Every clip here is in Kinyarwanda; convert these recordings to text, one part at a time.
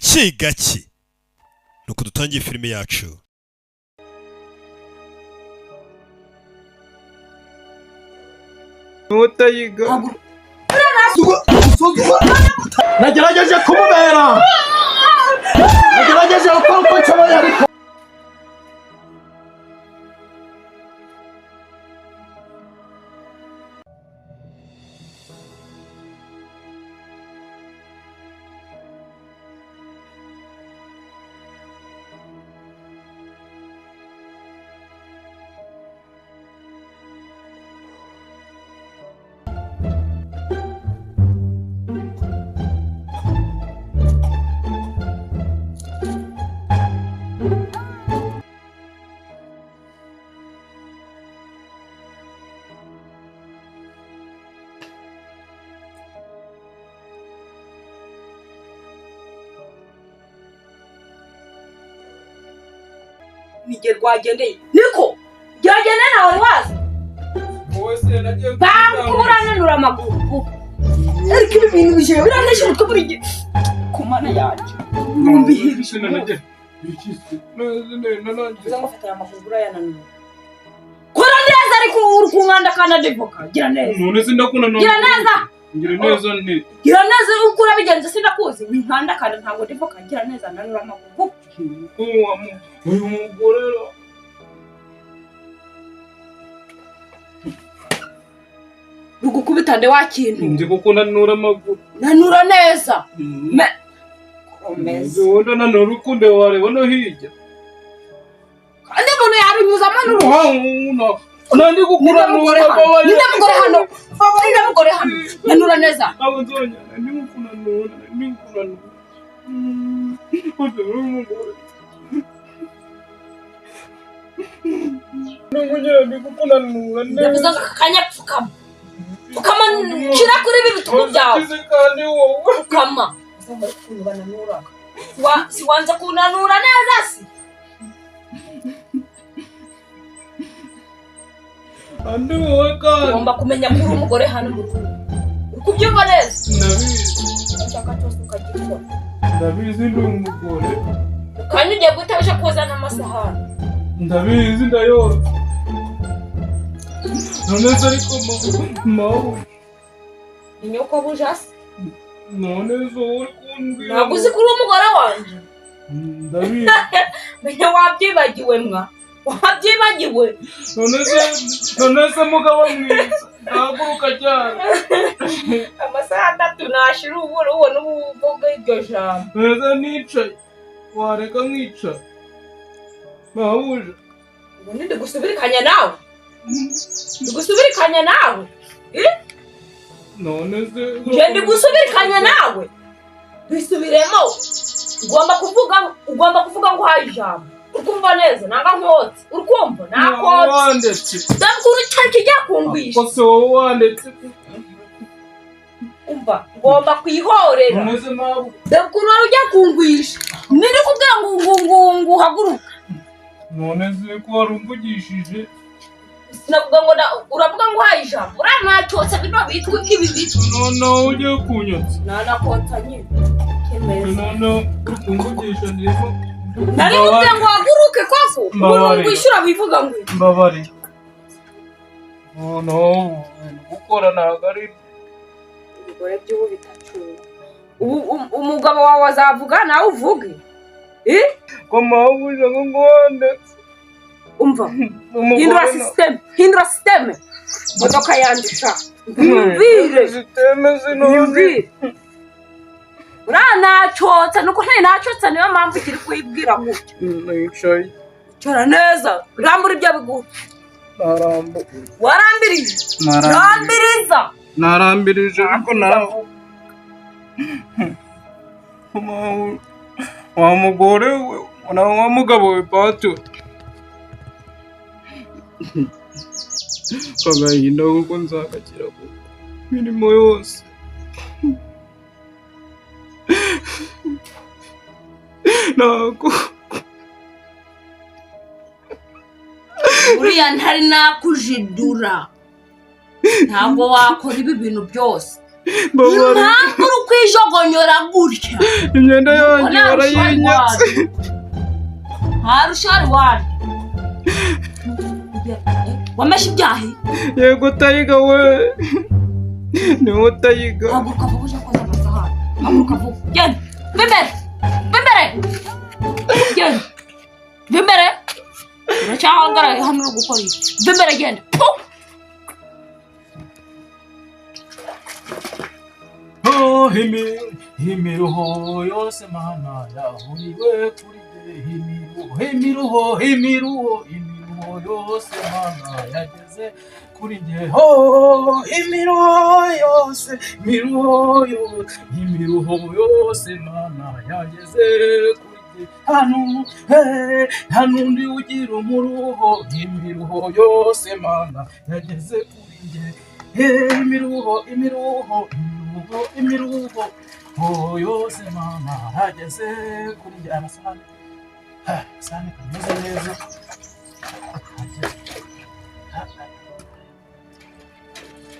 Gake gake nuko dutangiye filime yacu. Utayiga. Nagerageje kumubera, nagerageje gukora uko nshoboye, ariko Nige rwagendeye niko ryagendeye, ntawe wazi. Wowe se nagiye. Banguka, urananura amaguru, ariko ibi bintu bije biranesha umutwe buri gihe. Ku Mana yanjye, numvihirije. Uza ngo fata aya maguru, urayananura. Kora neza, ariko uri kunkanda kandi adivoka. Gira neza. None se ndakunanura? Gira neza. Ngira neza nti? Gira neza uko urabigenza, sinakuzi. Winkanda kandi ntabwo ndivoka. Gira neza, nanura amaguru. Uyu mugore. Rugukubita nde wa kintu? Ndi kukunanura amaguru. Nanura neza. Me komeza. Ubundi nanura ukunde wareba no hirya. Kandi umuntu yarunyuzamo n'uruhu. Nandi kukunanura. Ninde mugore hano? Ninde mugore hano? Nanura neza. Ntabwo nzongera. Ndi kukunanura, ndi kukunanura. Uyu mugore. Nongera ndi kukunanura neza. Ndavuze ngo aka kanya pfukama. Pfukama, nshira kuri ibi bitugu byawe. Ukize kandi wowe. Pfukama. Uzamara ukuntu bananuraga. Si wanze kunanura neza si? Andi wowe kandi. Ugomba kumenya ko uri umugore hano mu rugo. Uri kubyumva neza? Ndabizi. Icyo ushaka cyose ukagikora. Ndabizi, ndi umugore. Kandi ugiye guhita uje kuzana amasahani. Ndabizi, ndayoza. None se ariko mawe. Ni nyoko bujasi. None se wowe uri kumbwira? Ntabwo uzi ko uri umugore wanjye? Ndabizi. Menya wabyibagiwe mwa. Wabyibagiwe. None se mugabo mwiza, ndahaguruka cyane. Amasaha 3 nashira ubura ubona ubu uvuga iryo jambo. None se nicaye wareka nkicara, mabuja? Ubundi ndi gusubirikanya nawe. Ndi gusubirikanya nawe. None se. Nje ndi gusubirikanya nawe. Bisubiremo. Ugomba kuvuga ngo uhaye ijambo. Uri kumva neza nanga nkotse. Uri kumva? Nakotse. Wandetse. Ndabwira cyari kijya kungwisha. Ko se wowe wandetse? Umva, ngomba kwihorera. None se mabu. Ndabwira wari ujya kungwisha. Niri kubwira ngo ngo ngo ngo uhaguruke. None se ko wari umvugishije? Sinavuga ngo uravuga ngo uhaye ijambo. Uranacotse bino bitwa ibi bitwa. Noneho ugiye kunyotsa. Nanakotsa nyine. Kemeza. Noneho uri kumvugisha ndimo. Nari kubwira ngo uhaguruke koko. Mbabarira. Ubu wishyura wivuga ngo. Mbabarira. Noneho ibintu gukora ntabwo ari Ibigore by'ubu bitacuwe. Ubu umugabo wawe azavuga nawe uvuge. Eh? Ko mabuja ngo ngwandetse. Umva. Hindura system. Hindura system. Modoka yanjye sha. Nyumvire. Système zino. Nyumvire. Uranacotsa nuko ntari nacotsa, niyo mpamvu ukiri kuyibwira gutya. Nicaye. Icara neza. Rambura ibyo biguha. Narambu. Warambirije. Rambiriza. Narambirije, ariko nawe wa mugore we na wa mugabo we patu kagahinda kuko nzakakira ku mirimo yose ntabwo. Uriya ntari nakujidura, ntabwo wakora ibi bintu byose. Impamvu uri kwijogonyora gutya Imyenda yanjye barayinyatse. Nta rushari wari wameshe ibyahi. Yego Tayiga we, niwo Tayiga. Haguruka vuba uje koza amasahani. Haguruka vuba, genda, va imbere, va imbere, genda, va imbere. Uracyahangaraye hano uri gukora iki? Va imbere, genda. Pu! Oh, imiruho yose mana yahuriwe kuri jye. Imiruho, imiruho, imiruho, imiruho yose mana yageze kuri jye. Oh, imiruho yose, imiruho yose, imiruho yose mana yageze kuri jye. Hano, nta n'undi ugira umuruho. Imiruho yose mana yageze kuri jye. Imiruho, imiruho, imiruho, imiruho, oh, yose mana yageze kuri jye. Amasahani, amasahani kameze neza.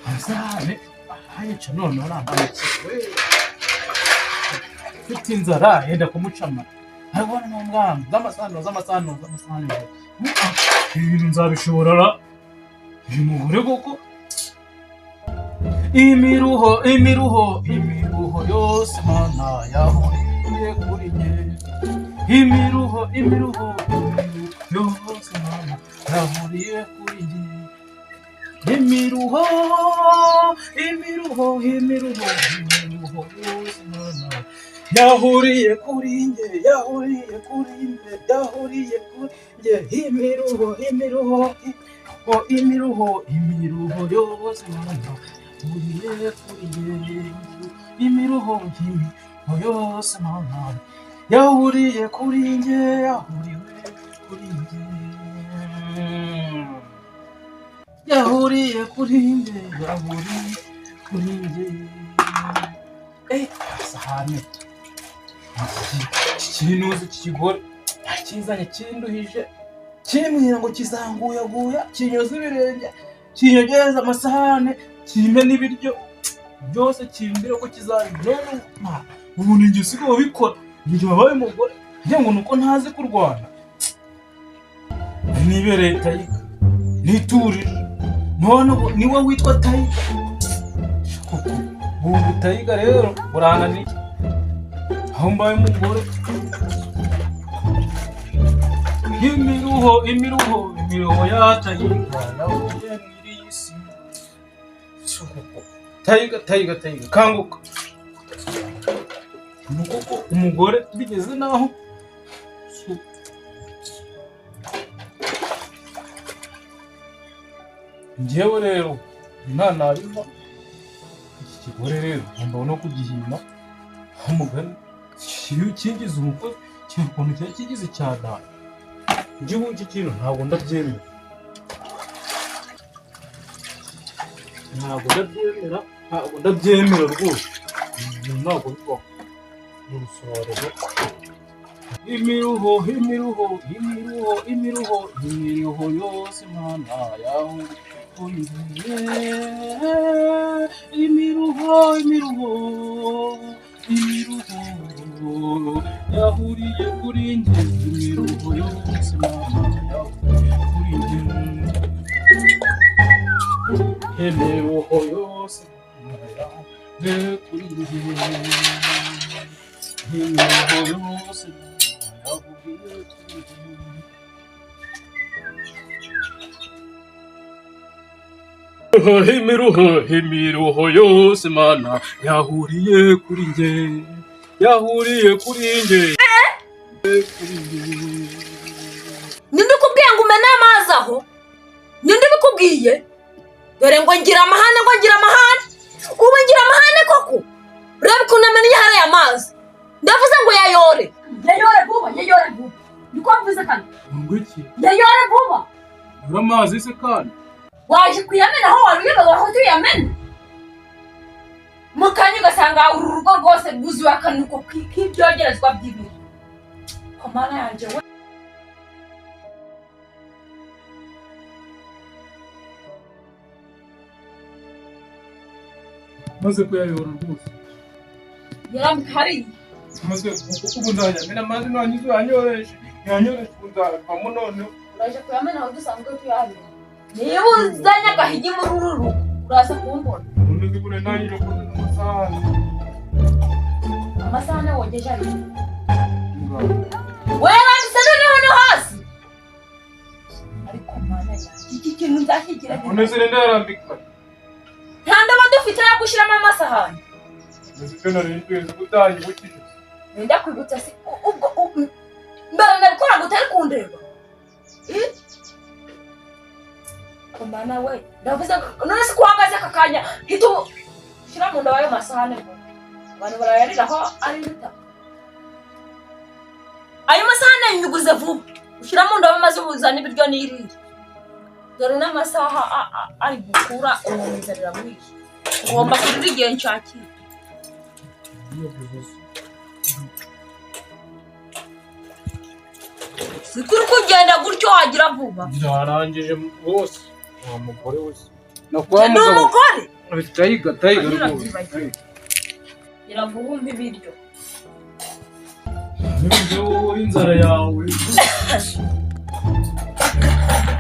Amasahani ahanyica noneho ntampanukiwe. Mfite inzara yenda kumuca amata. Ariko ni umwana z'amasahani, z'amasahani, z'amasahani. Ibi bintu nzabishobora ra? Uyu mugore koko. Imiruho, imiruho, imiruho yose mana yahuriye kuri njye. Imiruho, imiruho, imiruho yose mana yahuriye kuri njye. Imiruho, imiruho, imiruho, imiruho yose mana yahuriye kuri njye, yahuriye kuri njye, yahuriye kuri njye. Imiruho, imiruho, imiruho, imiruho yose mana yahuriye kuri njye. Imiruho, imiruho yose mana yahuriye kuri njye, yahuriwe kuri njye, yahuriye kuri njye, yahuriye kuri njye. Sahane iki kinuzi kikigore kizanye kinduhije, kimbwira ngo kizanguyaguya, kinyoza ibirenge, kinyogereza amasahane, kimpe n'ibiryo byose, kimbwira ko kizabireba. Ubu ni njye usigaye ubikora, ni njye wabaye umugore. Ngira ngo ni uko ntazi kurwana. Nibereye Tayiga niturije, none ubu niwe witwa Tayiga koko. Ubu Tayiga rero urananiye aho mbaye umugore. Imiruho, imiruho, imiruho ya Tayiga nahuye muri iyi si. Tayiga, Tayiga, Tayiga, kanguka. Ni koko umugore bigeze naho. Njyewe rero nta nabiva iki kigore rero ngomba no kugihima. Umugani kingize umukozi, ukuntu cyari kigize cyane. Njyewe iki kintu ntabwo ndabyemera, ntabwo ndabyemera, ntabwo ndabyemera rwose. Ntabwo bibaho. Ni umusaruro. Imiruho, imiruho, imiruho, imiruho, imiruho yose mana yahuriye. Imiruho, imiruho, imiruho yahuriye kuri njye. Imiruho yose mana yahuriye kuri njye. Imiruho yose mana yahuriye kuri njye. Imiruho yose mana yahuriye kuri njye. Imiruho, imiruho yose mana yahuriye kuri njye, yahuriye kuri njye. Ninde ukubwiye ngo umene amazi aho? Ninde ubikubwiye? Dore ngo ngira amahane, ngo ngira amahane. Ubu ngira amahane koko? Urebe ukuntu amennye hariya amazi. Ndavuze ngo yayore. Yayore vuba, yayore vuba. Niko mvuze kandi. Ngo iki? Yayore vuba. Yora amazi se kandi? Waje kuyamena aho wari uyobewe aho tuyamena. Mu kanya ugasanga uru rugo rwose rwuzuye akanuko k'ibyogerezwa by'ibiri. Komana yanjye we. Maze kuyayora rwose. Yarambika hariya. Maze ubu nzajya mena amazi nangize yanyoreje. Yanyoreje ubu nzavamo noneho. Uraje kuyamena aho dusanzwe tuyabika. Niba uzanye agahigi muri uru rugo uraza kumbona. Ubu zibure ntangire koza amasahani. Amasahani wogeje ari. Werambitse noneho no hasi. Ariko mana yanjye iki kintu nzakigira nte? None se ninde yarambika? Nta ndobo dufite yo gushyiramo amasahani. Uzi ibyo nari mbizi utanyibukije. Nenda kwibutsa se ubwo mbere nabikoraga utari kundeba. Mana we ndavuze none se ko uhagaze aka kanya hita ushyira mu ndobo ayo masahani ngo abantu barayariraho ari ibitaka. Ayo masahani nyuguze vuba ushyira mu ndobo maze uzane ibiryo nirire. Dore n'amasaha ari gukura umuntu inzara iramwishe. Ugomba kurira igihe nshakiye. Siko uri kugenda gutyo wagira vuba. Byarangije rwose. Wa mugore wese. Nakwa Ni umugore. Tayiga tayiga rwose. Iraguhumba ibiryo. Nibyo wowe inzara yawe.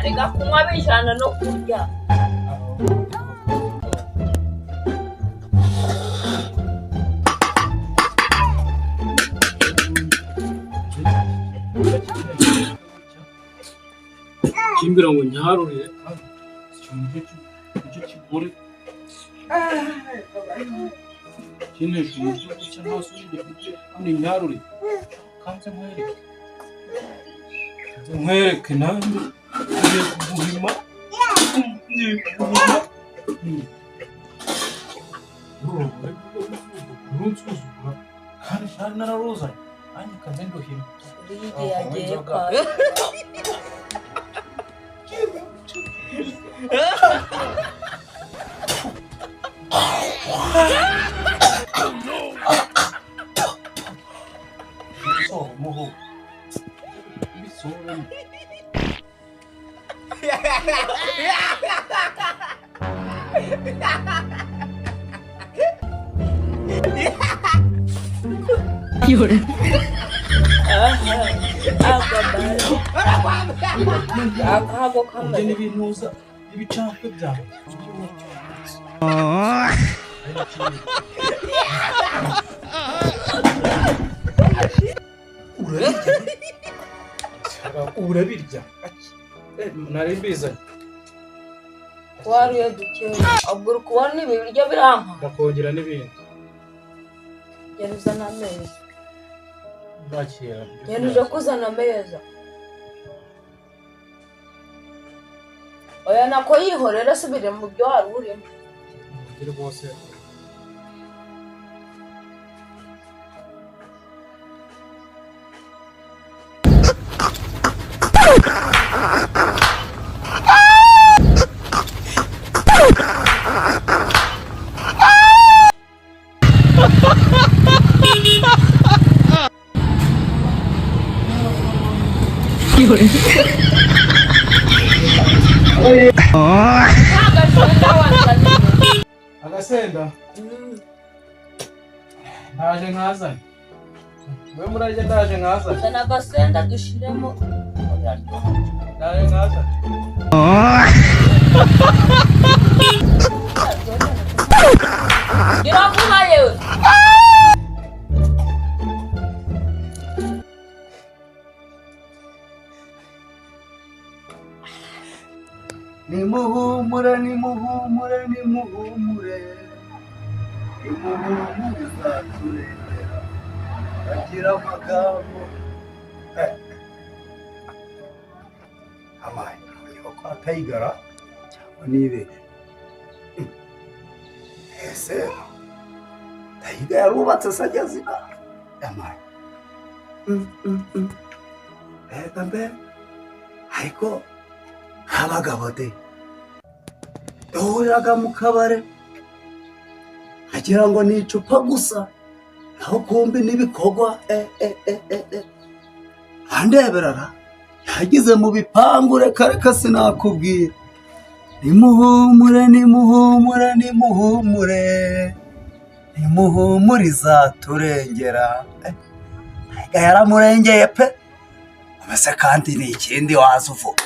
Reka kunywa bijana no kurya. Kimbira ngo nyarurire icyo kigore kinesha umutwe gutya nta soni gifite hano imyarurire kanze nkwereke kanze nkwereke nanjye ngiye kuguhima ngiye kuguhima urunsuzugura kandi shari nararuzanye nanjye kanze nduhima Uriya igihe yagiye kwa Ibyo n'ibintuza ibicantwe byawe. Urabirya nari mbizanye. Waruye dukeya ubwo uri kubona ibi biryo birampa. Ndakongera n'ibindi. Genda uzana ameza. Bakira. Genda uje kuzana ameza. Oya nako yihorera asubire mu byo wari urimo. Rwose. Agasenda ndaje nkazanye mwe murarya ndaje nkazanye. Zana agasenda dushiremo. Ndaje nkazanye. Gira vuba yewe. Nimuhumure, nimuhumure, nimuhumure, nimuhumure izaturengera bagira amagambo. Amaye ariho kwa Tayigara cyangwa nibe ese Tayiga yarubatse se ageze inaha? Amaye mbega mbe ariko nk'abagabo de duhuriraga mu kabare nkagira ngo ni icupa gusa naho kumbi n'ibikorwa andeberara yageze mu bipangu reka reka sinakubwira. Nimuhumure, nimuhumure, nimuhumure, Nimuhumuriza turengera. Tayiga yaramurengeye pe. Mbese kandi ni ikindi waza uvuga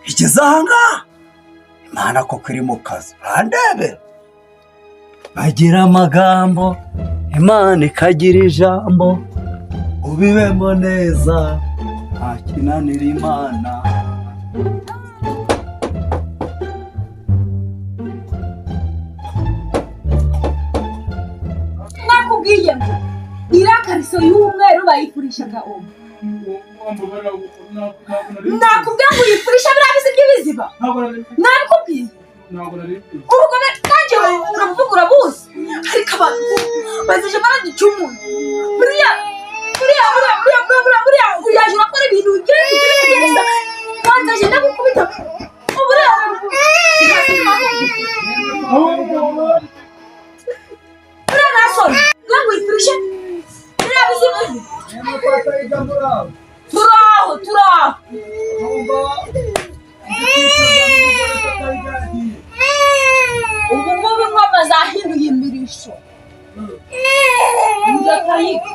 igeze ahangaha, Imana koko iri mu kazi. Urandebera bagira amagambo, Imana ikagira ijambo. Ubibemo neza, nta kinanira Imana. Nakubwiye ngo iriya kariso y'umweru bayifurishaga omo. Nakubwiye ngo uyifurisha biriya bisi by'ibiziba. Nabikubwiye. Ubugome nanjye urabuvuga urabuzi. Ariko abantu bazije baraducumura. Buriya buriya buriya buriya buriya buriya uraje urakora ibintu bigiye bigiye bisa. Wanzaje ndagukubita. Buriya buriya nasoni. Ntabwo uyifurisha biriya bisi. Turaho turaho. Ubu ngubu ingoma zahinduye imirisho. Ndakayiga.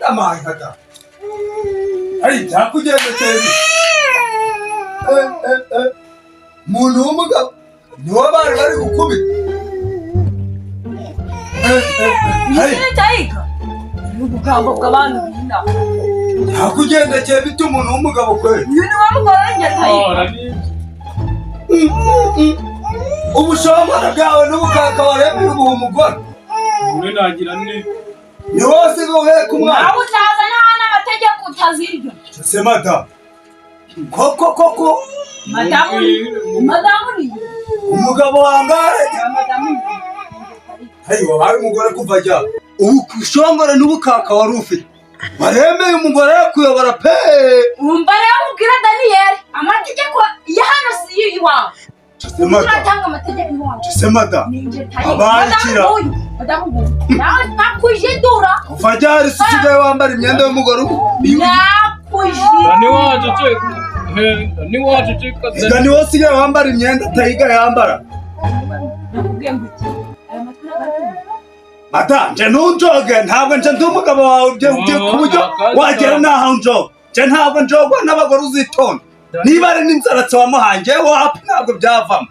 Amaye kata. Ari byakugendekeye bite? Muntu w'umugabo niwo bari bari gukubita. Tayiga. Ni ubugambo bw'abantu b'inaha. Byakugendekeye bite umuntu w'umugabo kweli? Uyu ni wa mugore njye Tayiga. Ubushongore bwawe n'ubukaka waremeye ubuha umugore. Ni wose uheka umwana. Nawe utaza n'ahandi amategeko utazirya. Se madamu. Koko koko. Madamu madamu ni. Umugabo wangare. Madamu. Hayi wabaye umugore kuva jya. Ubushongore n'ubukaka wari ufite. Waremeye umugore kuyobora pe. Umva rero ubwira Daniel amategeko ya hano si iwawe. Uratanga amategeko iwawe. Se madamu. Abakira. Madamu nguyu. Nawe nakujidura. Kuva ryari se usigaye wambara imyenda y'umugore ubu? Nakujidura. Ega niwe usigaye wambara imyenda Tayiga yambara. Madamu, nje ntunjoge, ntabwo nje ndi umugabo wawe ku buryo wagera n'aho njoga. Nje ntabwo njogwa n'abagore uzitonda. Niba ari n'inzaratsi wamuhaye, njyewe wapi ntabwo byavamo.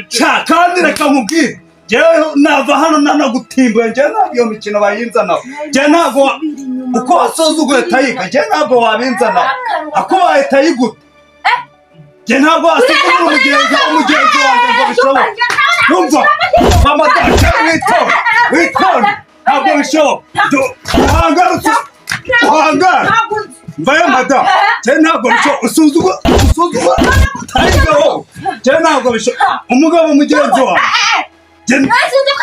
Cya kandi reka nkubwire, njyewe nava hano nanagutimbuye, njyewe ntabwo iyo mikino bayinzanaho. Njyewe ntabwo uko wasuzuguye Tayiga, njyewe ntabwo wabinzanaho. Akubaye Tayiga ute? Njye ntabwo wasuzugura umugenzi wanjye ngo bishoboke. Numva, mama data witonde, witonde, ntabwo bishoboka. Uhangarutse, uhangara. Mvayo madamu, njye ntabwo bishoboka. Usuzugura, usuzugura Tayiga wowe. Njye ntabwo bishoboka. Umugabo mugenzi wawe.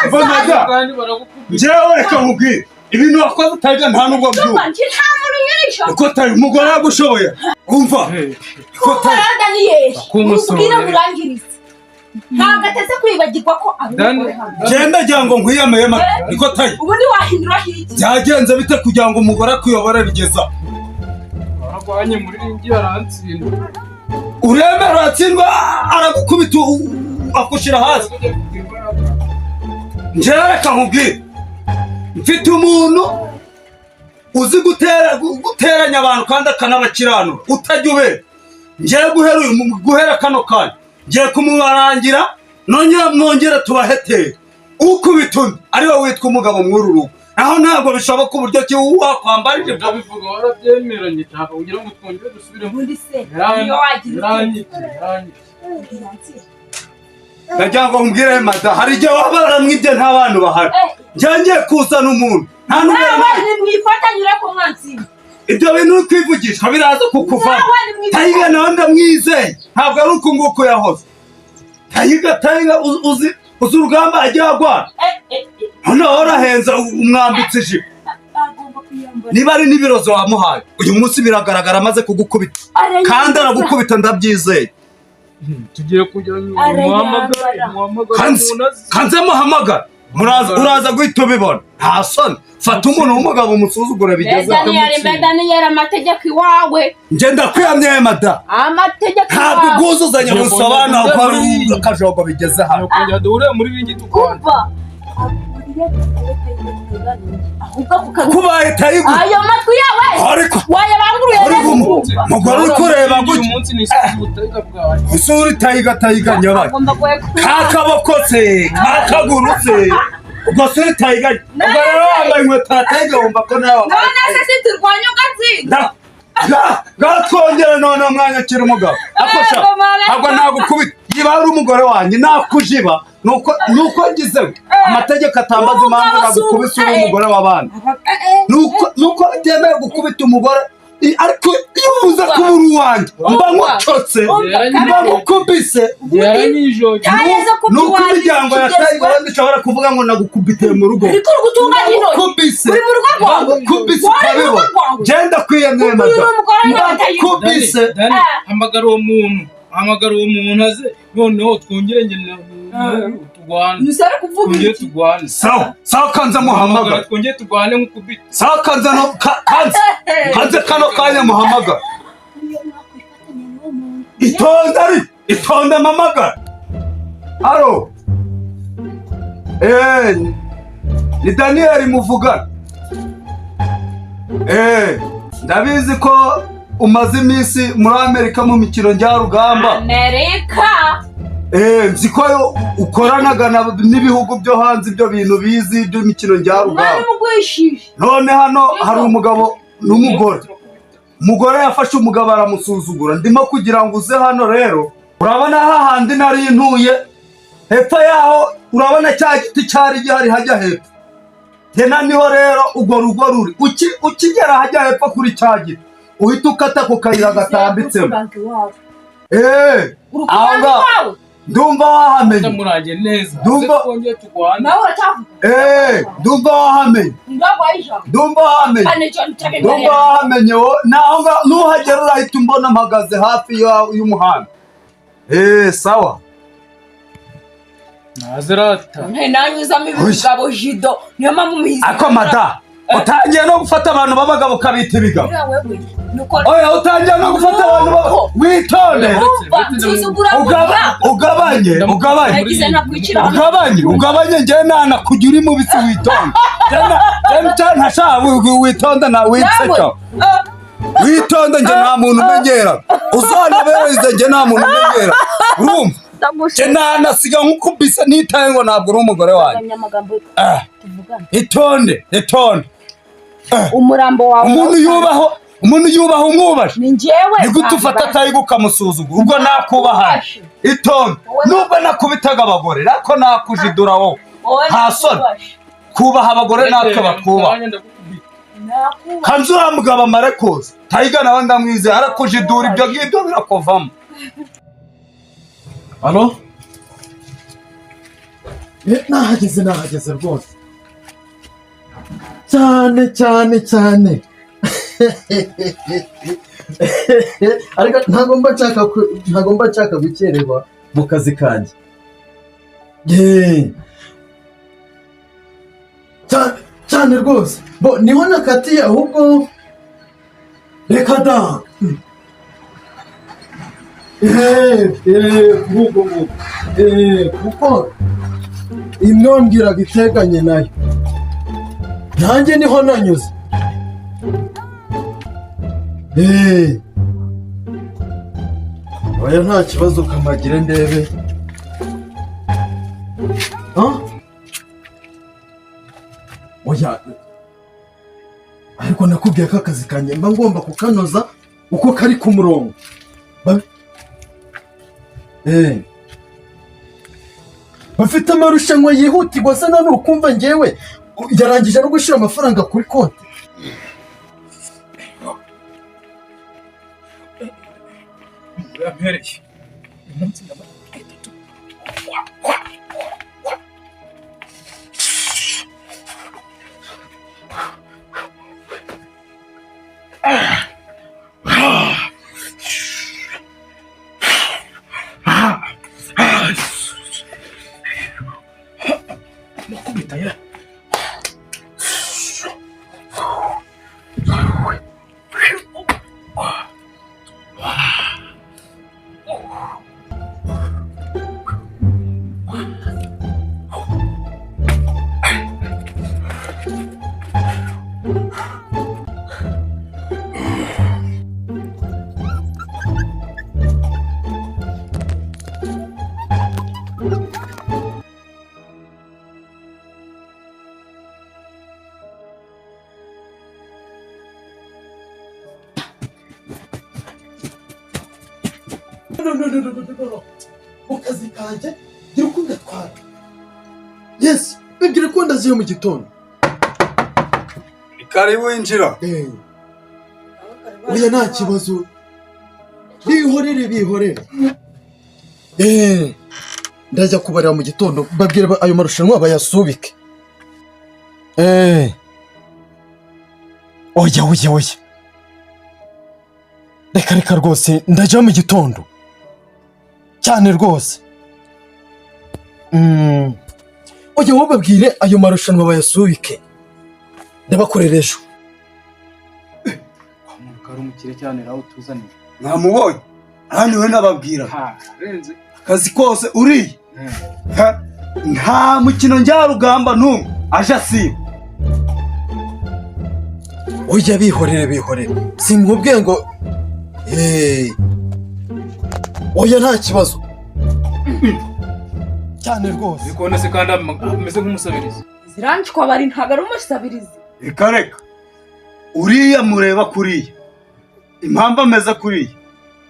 Mva madamu, njyewe reka nkubwire. Ibintu wakoze Tayiga nta nubwo byumva. Uko Tayiga umugore yagushoboye. Umva. Uko Tayiga. Ntabwo ateze kwibagirwa ko abikora hano. Genda ngira ngo nkwiyameye niko Tayiga. Ubundi wahindura hirya. Byagenze bite kugira ngo umugore akuyobore bigeza? Arwanye muri ringi arantsinda. Uremera uratsindwa aragukubita akushira hasi. Njyewe reka nkubwire. Mfite umuntu uzi guteranya abantu kandi akanabakiranura utajya ubera. Njyewe guhera kano kanya ngiye kumubarangira nongere tubahetere. Ukubita undi ariwe witwa umugabo mw'uru rugo. Naho ntabwo bishoboka uburyo ki wakwambara ijipo. Ndabivuga warabyemeranye nshaka kugira ngo twongere dusubiremo. Ubundi se niyo wagira Ndagira ngo nkubwire madamu, hari igihe waba waramwibye nta bantu bahari. Njye ngiye kuzana umuntu nta n'umwe. Nimwifatanyire ku mwanzi. Ibyo bintu uri kwivugisha biraza kukuvamo. Tayiga nawe ndamwizeye, ntabwo ari uku nguku yahoze. Tayiga Tayiga uzi urugamba agiye agwana. Noneho urahenze umwambitse ijipo. Niba ari n'ibirozo wamuhaye uyu munsi biragaragara amaze kugukubita. Kandi aragukubita ndabyizeye. Tugiye kujya muhamagare. Arayambara. Muhamagare Kanzi. umuntu azi. Kanze muhamagara, muraza, uraza guhita ubibona. Nta soni, fata umuntu w'umugabo umusuzugura bigeze aho. Daniyeli, mbe Daniyeli, amategeko iwawe. Njye ndakwiyamye, mada. Amategeko Ntabwo iwawe. ubwuzuzanye busobanura ko ari akajogo bigeze hano. Kujya duhure muri ringi tukwana. Umva, ahubwo ako kantu. Kubaye tayigu. Ayo matwi yawe Ariko wayabanguruye ariko neza ukumva. umugore uri kureba Uyu gutya munsi ni isuku ubutaka bwawe. Isura itayiga tayiga nyabaye. Agomba guheka. Kakaboko se kakaguru se, ubwo se uri tayiga, ubwo rero wambaye inkweto ya tayiga, wumva ko nawe wambaye. None se siturwanya ugatsinda? Gatwongere none umwanya ukiri umugabo akosha. Ntabwo nagukubita, niba ari umugore wanjye nakujiba, nuko ngize amategeko atambaza impamvu nagukubise uri umugore w'abandi, nuko bitemewe gukubita umugore. Ariko iyo uza kuba uri uwanjye mba nkucotse, mba nkukubise. Yaranyijogeye. Cyageze ku Nuko by'iwanyu imiryango ya kigezweho. tayiga wenda ishobora kuvuga ngo nagukubitiye mu rugo. Ariko uri gutunganya intoki. Nkukubise. Uri mu rugo rwawe. Nkukubise Wowe uri mu rugo ukabibona. rwawe. Genda kwiyemye, Uyu madamu. ni umugore wa Tayiga. Nkukubise. Dani, hamagara uwo muntu, hamagara uwo muntu aze, noneho twongere njye turwane. Ntusare kuvuga Twongere iki. turwane. Sawa sawa, kanze Hamagara muhamagara. twongere turwane nk'ukubita. Sawa, kanze no kanze kanze kano kanya muhamagara. Itonde, ari itonde, mpamagara. Alo, ni Daniyeli muvugana. Ndabizi ko umaze iminsi muri Amerika mu mikino njyarugamba. Amerika. Nzi ko ukoranaga n'ibihugu byo hanze, ibyo bintu bizi by'imikino njyarugamba. Umwana umugwishije. None hano hari umugabo n'umugore, umugore yafashe umugabo aramusuzugura. Ndimo kugira ngo uze hano rero, urabona hahandi nari ntuye hepfo yaho, urabona cya giti cyari gihari hajya hepfo tena, niho rero urwo rugo ruri. Ukigera hajya hepfo kuri cya giti, uhita ukata ku kayira gatambitsemo. Aho Urukundo ngaho. rwawe. Ndumva wahamenye. Ndamurangiye neza. Ndumva- Aze twongere turwane. Nawe uracyavuga. Ndumva wahamenye. Ndagwaye ijambo. Ndumva wahamenye. Kandi icyo nicyo. Ndumva wahamenye wo naho ngaho, nuhagera urahita umbona mpagaze hafi y'umuhanda. Sawa. Naze rata. Nanyuzamo ibigabo jido, niyo mpamvu muhize. Ako mada, utangiye no gufata abantu b'abagabo ukabita ibigabo. Uriya wewe nuko. Oya, utangiye no gufata abantu b'abagabo, witonde. Umva, nsuzugura. Ugabanye, ugabanye. Nagize nakwicira. Ugabanye, ugabanye. Njyewe nanakugira uri mubisi, witonde. Njye ntashaka witonde na witseka, witonde. Njye nta muntu umenyera, uzanabereze, njye nta muntu umenyera, urumva? Njye nanasiga nkukubise nitaye ngo ntabwo uri umugore wanjye. Amagambo Ah, tuvugana. Itonde, itonde. Umurambo wawe. Umuntu yubaho, umuntu yubaha umwubashe. Ni njyewe. Ni gute ufata atayiga ukamusuzugura? Ubwo nakubaha, itonde. Nubwo nakubitaga abagore, ariko nakujidura wowe. Wowe. Nta soni. Kubaha abagore natwe batwubaha. Nakubaha. Kanzu uriya mugabo amare kuza, tayiga nawe ndamwizeye arakujidura, ibyo ngibyo birakuvamo. Alo? Nahageze, nahageze rwose. Cyane cyane cyane. Ariko ntabwo mba nshaka gukererwa mu kazi kanjye. Yeee. Cyane rwose. Bo niho nakatiye ahubwo, reka da. Ahubwo ngo kuko imwe wambwiraga iteganye nayo, nanjye niho nanyuze. Oya, nta kibazo, kamagire ndebe. Ah? Oya, ariko nakubwiye ko akazi kanjye mba ngomba kukanoza uko kari ku murongo. Bafite amarushanwa yihutirwa se none ukumva njyewe yarangije no gushyira amafaranga kuri konti. Yampereye uyu munsi ndamara itatu. No, no, no, no, no, no, no. Mu kazi kanjye gira uko ngatwara. Yes, bibwire ko ndaziyo mu gitondo. Karibu, winjira. Oya, nta kibazo, bihorere, bihorere. Ndajya kubarira mu gitondo, babwire ayo marushanwa bayasubike. Oya, oya, oya, reka, reka rwose, ndajya mu gitondo cyane rwose. Oya, wowe babwire ayo marushanwa bayasubike, ndabakorera ejo. Umuntu kari umukire cyane nawe utuzaniye. Mwamubonye aha, niwe nababwira. Ha, renze. Akazi kose uriye. Ha, nta mukino njyarugamba n'umwe aje asiba. Oya, bihorere, bihorere, sinkubwiye ngo oya, nta kibazo cyane rwose. Uri kubona se kandi ameze nk'umusabirizi? Ziranshwa bari, ntabwo ari umusabirizi. Reka, reka, uriya mureba kuriya, impamvu ameze kuriya,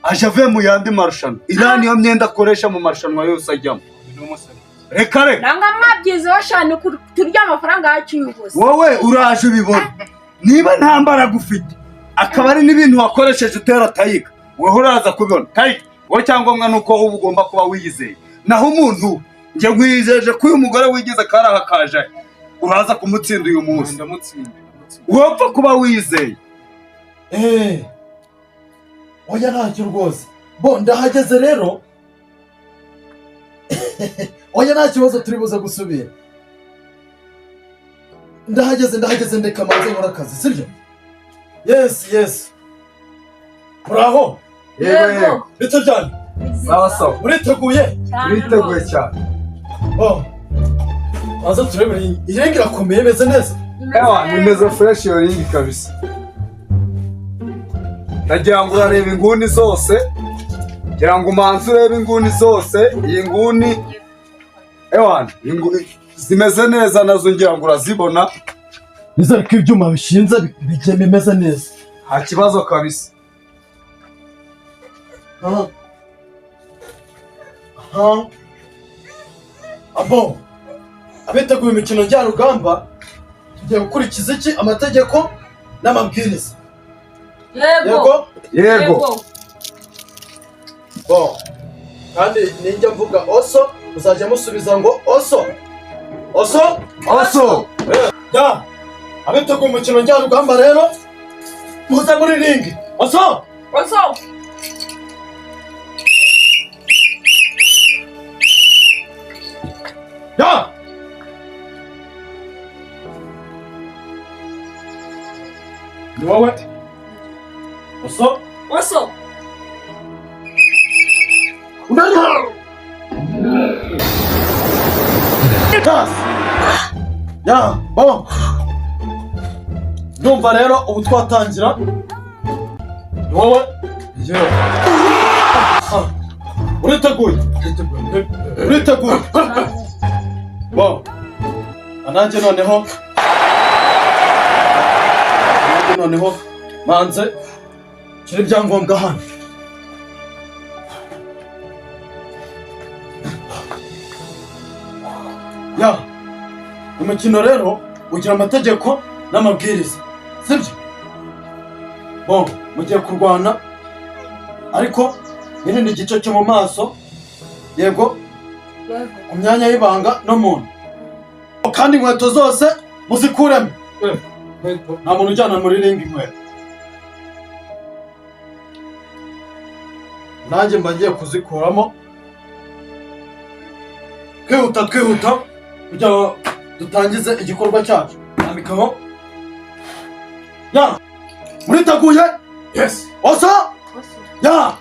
aje avuye mu yandi marushanwa. Iriya niyo myenda akoresha mu marushanwa yose ajyamo. Ni umusabirizi. Reka, reka. Nanga mwabyizeho shani turya amafaranga yacu y'ubusa. Wowe uraje ubibona, niba nta mbaraga ufite, akaba ari n'ibintu wakoresheje utera tayiga, wowe uraza kubibona. Tayiga wowe, cyangombwa ni uko uba ugomba kuba wiyizeye. Naho umuntu, njye nkwizeje ko uyu mugore wigize karaha kaje, uraza kumutsinda uyu munsi. Ndamutsinda, ndamutsinda. Wopfa kuba wizeye. Oya, ntacyo rwose. Bo ndahageze rero. Oya, nta kibazo, turi buze gusubira. Ndahageze, ndahageze, ndeka manze nkora akazi, sibyo? Yes, muraho? Yego, yego. Bite byanyu? Sawa sawa. Muriteguye? Turiteguye cyane. Bo maze turebe, iyi ring irakomeye, imeze neza. Ewa, nimeze fresh iyo ring kabisa. Ndagira ngo urareba inguni zose, ngira ngo umanze urebe inguni zose. Iyi nguni, ewa, zimeze neza nazo, ngira ngo urazibona. Nizere ko ibyuma bishinze bigiye bimeze neza. Nta kibazo kabisa. Aha. Aha. Abo abiteguye imikino njyarugamba, tugiye gukurikiza iki? Amategeko n'amabwiriza. Yego. Yego. Yego. Bo kandi ninjya mvuga oso, muzajya musubiza ngo oso, oso. Oso. Ya, abiteguye umukino njyarugamba rero, muze muri ring. Oso. Oso. Ya. Ni wowe, oso. Oso. Unani. Tas. Ya, bo. Ndumva rero ubu twatangira. Ni wowe? Yewe. Ah, uriteguye? Uriteguye? Bo. Nanjye noneho. Nanjye noneho manze shyira ibyangombwa hano. Ya, umukino rero ugira amategeko n'amabwiriza, sibyo? Bo mugiye kurwana, ariko mwirinde igice cyo mu maso, yego, ku myanya y'ibanga no mu nda. Kandi inkweto zose muzikuremo. Nta muntu ujyana muri ring inkweto. Nanjye mba ngiye kuzikuramo. Twihuta, twihuta, kugira ngo dutangize igikorwa cyacu. Ambikaho. Ya, muriteguye? Yes. Oso. Ya.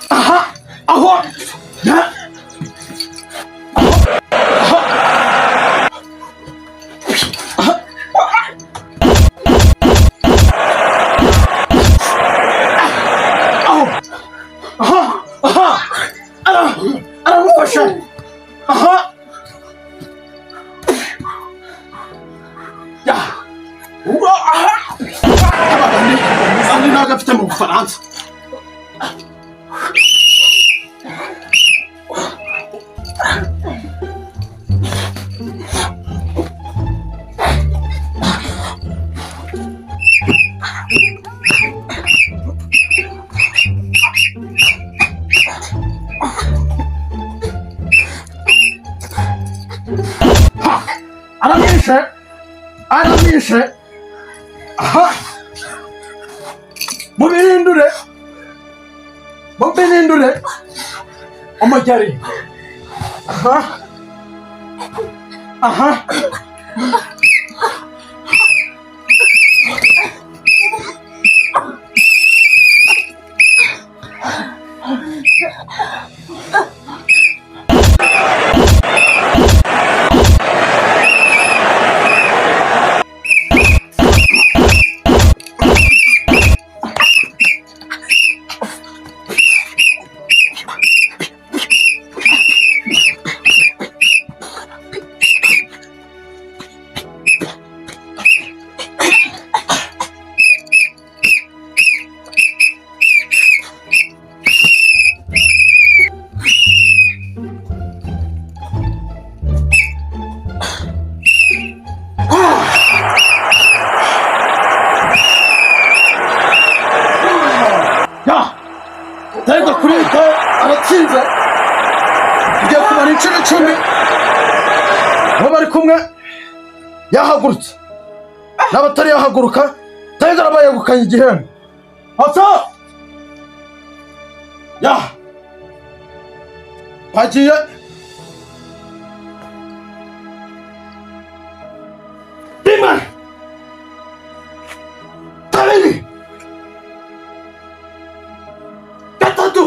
Aha, aho, ya, aho, aha, aha, aramufashe, aha, ya, uwo, aha, andi ntabwo afite mu Bufaransa. Aramwishe, aramwishe, aha, mubirindure, mubirindure umugeri, aha, aha, ya, Tayiga kuri ko aratsinze, tugiye kubara inshuro 10, bo bari kumwe yahagurutse n'abatari yahaguruka, Tayiga araba yegukanye igihembo. Asa, ya, bagiye rimwe, kabiri, gatatu,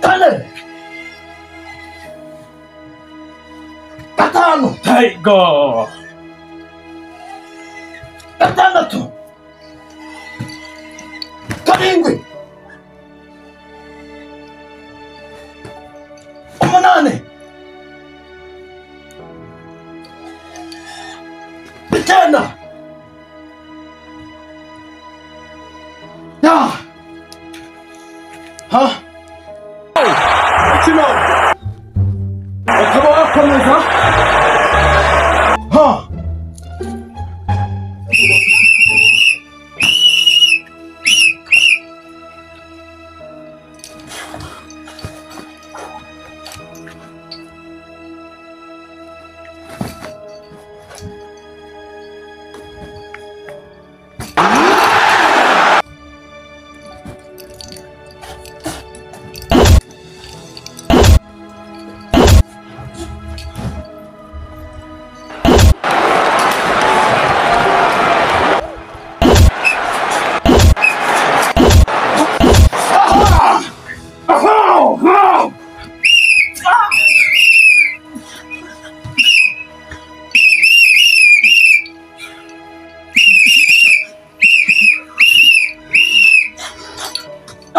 kane, gatanu, Tiger! gatandatu, karindwi, umunani, icyenda, ya, ha, umukino ukaba wakomeza, ha.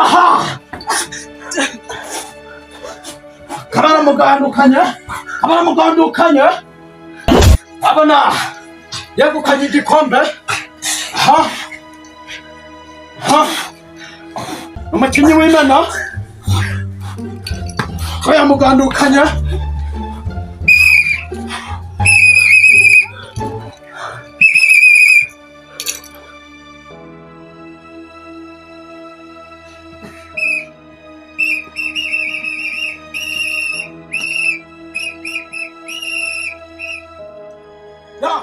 Aha, kabaramugandukanye, kabaramugandukanye, abona yegukanye igikombe. Ha, ha, umukinnyi w'Imena ko yamugandukanye. Ya,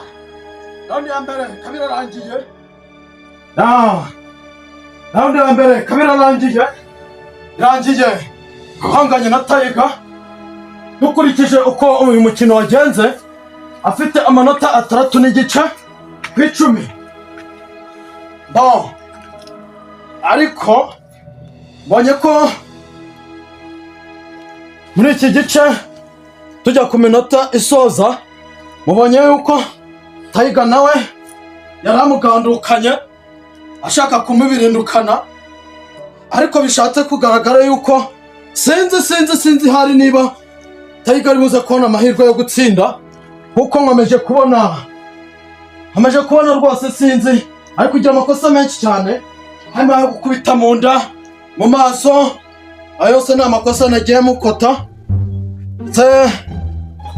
round ya mbere kabiri arangiye. Ya, round ya mbere kabiri arangiye, irangiye uhanganye na Tiger. Dukurikije uko uyu mukino wagenze, Afite amanota 6.5 ku 10. Bon, ariko mbonye ko muri iki gice tujya ku minota isoza, mubonye yuko Tayiga nawe yari amugandukanye ashaka kumubirindukana, ariko bishatse kugaragara yuko sinzi hari niba Tayiga ari buze kubona amahirwe yo gutsinda, kuko nkomeje kubona rwose sinzi, ari kugira amakosa menshi cyane, harimo ayo gukubita mu nda, mu maso. Ayo yose ni amakosa nagiye mukota, ndetse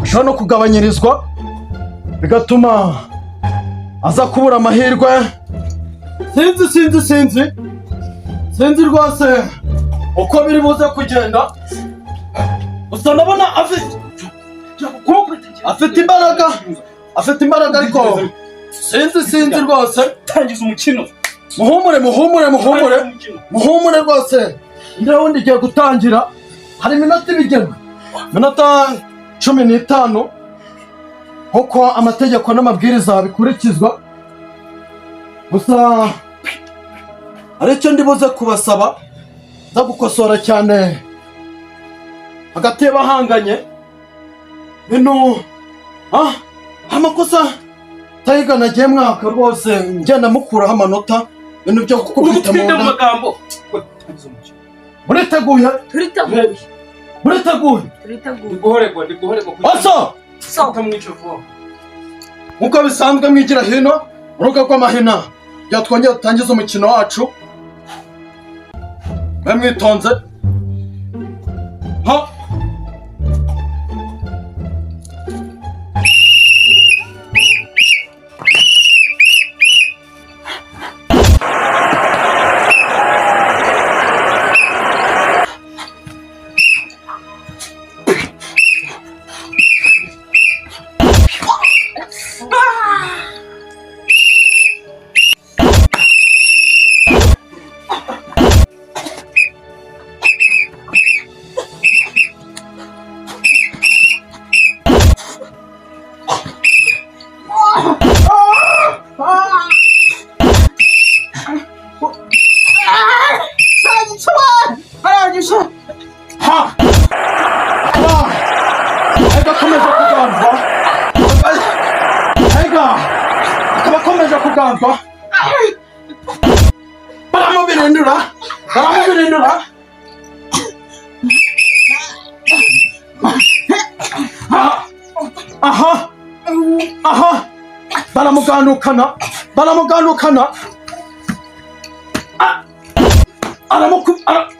ashobora no kugabanyirizwa bigatuma aza kubura amahirwe. Sinzi rwose uko biri buze kugenda, gusa ndabona afite imbaraga, ariko sinzi rwose. Tangiza umukino. Muhumure, muhumure, muhumure. Umukino. Muhumure rwose, indi round igiye gutangira. Hari iminota ibigenwe, iminota 15, nk'uko amategeko n'amabwiriza bikurikizwa. Gusa hari icyo ndi buze kubasaba nza gukosora cyane hagati y'abahanganye. Bino amakosa Tayiga nagiye mwaka rwose ngenda mukuraho amanota, ibintu byo Uri gukubita mu gutsinda mu nda. magambo. Tangiza umukino. Muriteguye? Turiteguye. Muriteguye? Turiteguye. Ndi guhoregwa, ndi guhoregwa. Oso. So. Utamwica vuba. Nk'uko bisanzwe, mwigira hino urubuga rw'amahina kugira twongere dutangize umukino wacu. Mwe mwitonze ha. Ha ha! Tayiga akomeje kuganzwa. Tayiga akaba akomeje kuganzwa, baramubirindura, baramubirindura. Aha, aha, aha! Baramugandukana, baramugandukana. Ah,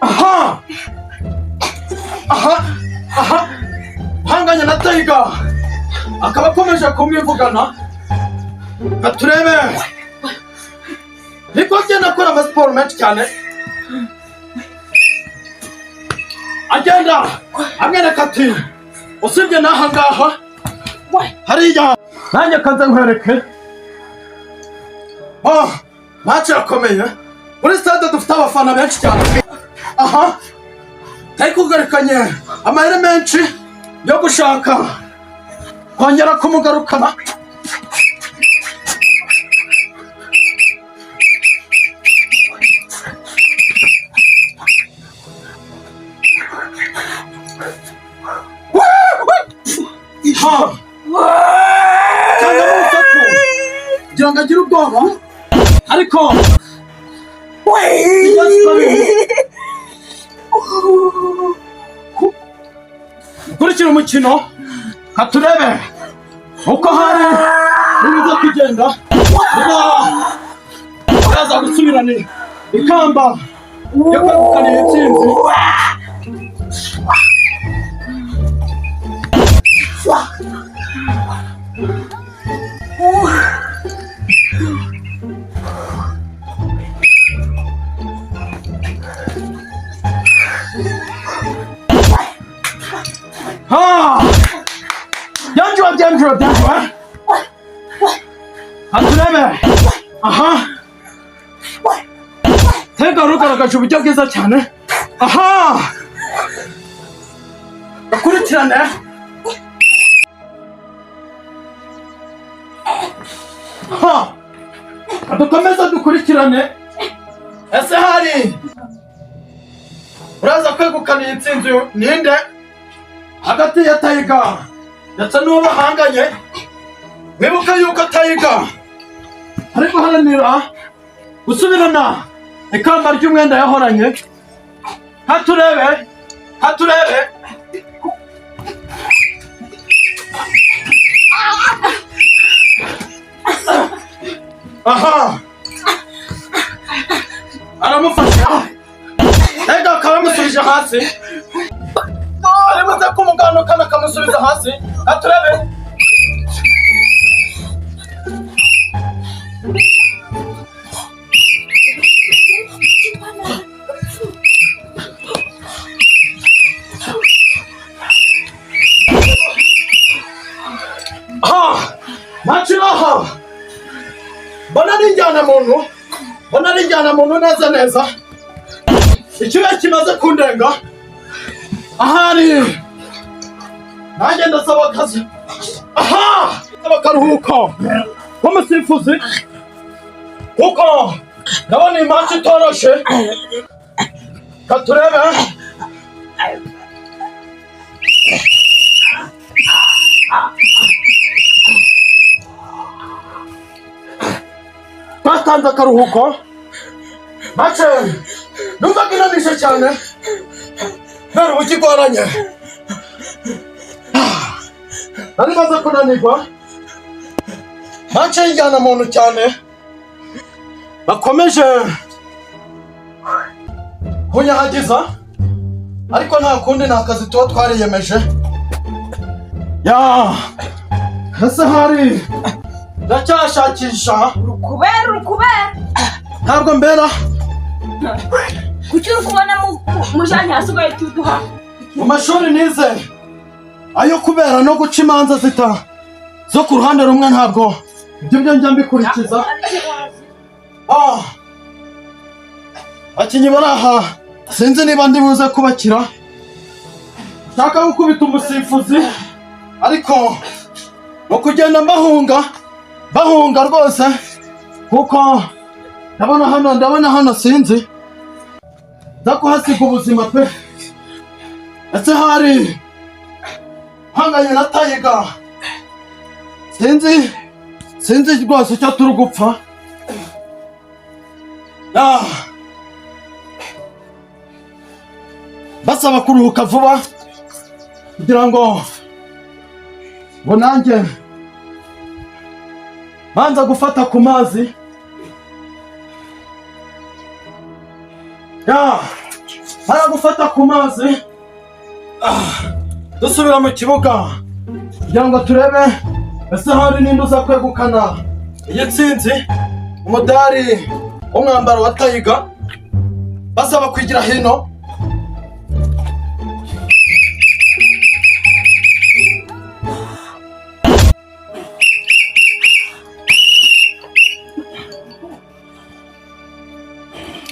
aha, aha, aha! Hanganye na Tayiga akaba akomeje kumwivugana. Reka turebe niko agenda akora amasiporo menshi cyane, agenda amwereka ati: "Usibye n'aha ngaha, hariya nanjye kanze nkwereke." Oh, match irakomeye. Muri stade dufite abafana benshi cyane. Aha kari kugarukanye amahera menshi yo gushaka kongera kumugarukana. Ha! Cyangwa n'urusaku kugira ngo agire ubwoba, ariko ibibazo kabiri. Kurikira umukino, katurebe uko hari nibiza kugenda, niba yaza gusubirana ikamba yo kwegukana iyi ntsinzi. Ha! Byanjuwe, byanjuwe, byanjuwe! Katurebe. Aha Tega rugaragaje uburyo bwiza cyane. Aha bakurikirane. Ha! Dukomeze dukurikirane. Ese hari uraza kwegukana iyi ntsinzi ninde hagati ya Tiger ndetse n'uwo bahanganye? Wibuka yuko Tiger ari guharanira gusubirana ikamba ry'umwenda yahoranye. Haturebe, haturebe. Aha, aramufasha. Tiger akaba yamusubije hasi, aribuze kumuganukana akamusubiza hasi. Haturebe. Maciraha mbona ari injyanamuntu, mbona ari injyanamuntu neza neza. Ikibazo kimaze kundenga ahari nanjye ndasaba akazi. Aha, ndasaba akaruhuko k'umusifuzi kuko ndabona iyi match itoroshe. Katurebe. Twatanze akaruhuko. Mace numvaga inanije cyane kubera uburyo igoranye. Nari maze kunanirwa. Mace y'injyanamuntu cyane bakomeje kunyahagiza, ariko nta kundi, ni akazi tuba twariyemeje. Ya, ese hari ndacyashakisha. Urukubera, urukubera. Ntabwo mbera. Kuki uri kubona mujanye hasi ugahita uduha? Mu mashuri nize ayo kubera no guca imanza zita zo ku ruhande rumwe, ntabwo ibyo byo njya mbikurikiza. Abakinnyi bari aha sinzi niba ndi buze kubakira. Nshaka gukubita umusifuzi ariko mu kugenda mbahunga bahunga rwose, kuko ndabona hano, ndabona hano sinzi nza kuhasiga ubuzima pe. Ese hari hanganye na Tiger, sinzi sinzi rwose icyo turi gupfa. Basaba kuruhuka vuba kugira ngo nanjye banza gufata ku mazi. Ya, bara gufata ku mazi. Dusubira mu kibuga kugira ngo turebe ese hari ninde uza kwegukana iyi ntsinzi, umudari w'umwambaro wa Tiger. Basaba kwigira hino.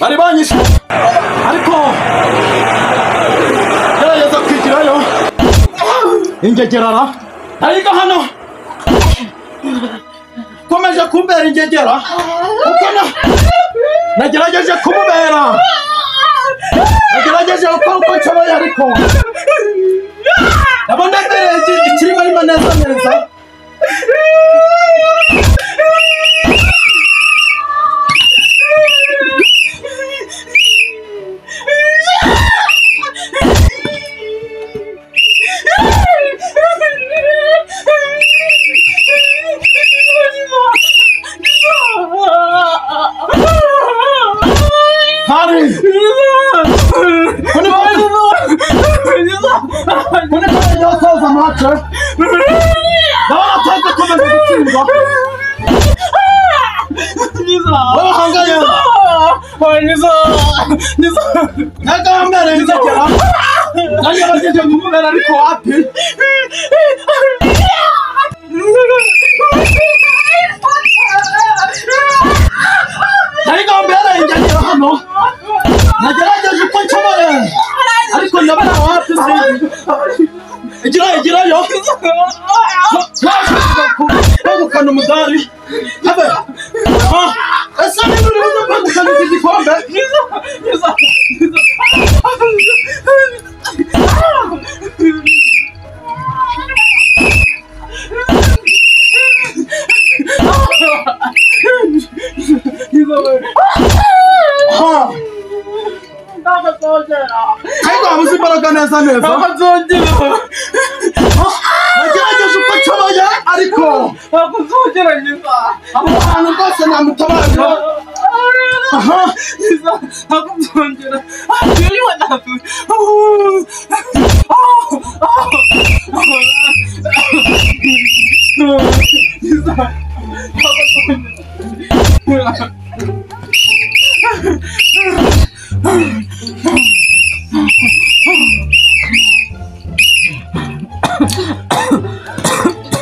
Bari banyishe ariko gerageza kwigirayo. Ingegerara Tiger hano komeje kumbera ingegera kuko nagerageje kumubera, nagerageje gukora uko nshoboye ariko ndabona ikirimo arimo neza neza. Hari kunikoza mace. Ndabona Tiger akomeje gutsindwa. Bahanganye nagambere inzogera, nagerageje kumubera ariko wapi. Tiger mbere inzogera hano, nagerageje uko nshoboye ariko ndabona wapi. Igira igirayo. Kwegukana kwegukana umudari. Habe. Ah, ese niba uri buze kwegukana iki gikombe? Ha. Ariko wabuze imbaraga neza neza. Nagerageje uko nshoboye ariko abo bantu rwose namutabaje. Aha.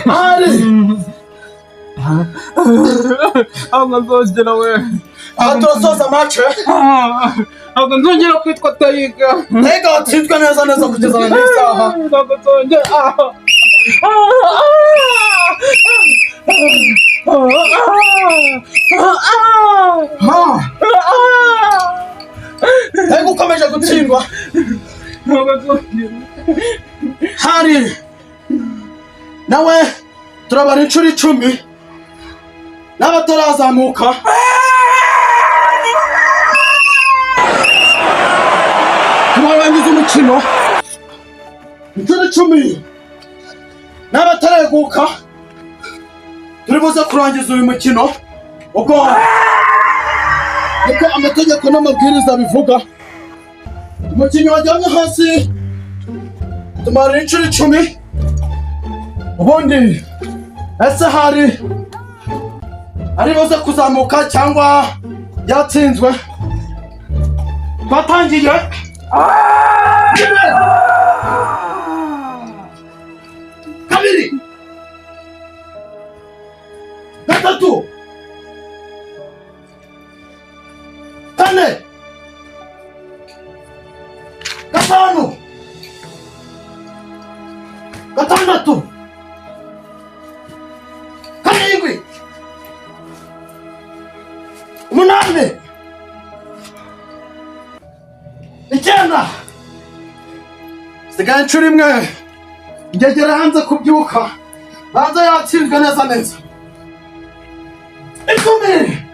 Ari. Ntabwo nzongera we. Aha turasoza match. Ntabwo nzongera kwitwa Tayiga. Tayiga watsinzwe neza neza kugeza na n'isaha. Ntabwo nzongera. Ha. Tayiga ukomeje gutsindwa. Ntabwo nzongera. Hari nawe turabara inshuro 10 n'abatarazamuka. Tubarangiza umukino inshuro 10 n'abatareguka turi buze kurangiza uyu mukino ubwo niko amategeko n'amabwiriza bivuga. Umukinnyi wajyanye hasi tumara inshuro 10 ubundi ese hari ari buze kuzamuka cyangwa yatsinzwe. Twatangiye. 1, 2, 3, 4, 5, 7, 8, 9. Sigaye inshuro 1 ngegera hanze kubyuka. Banza yatsinzwe neza neza. 10.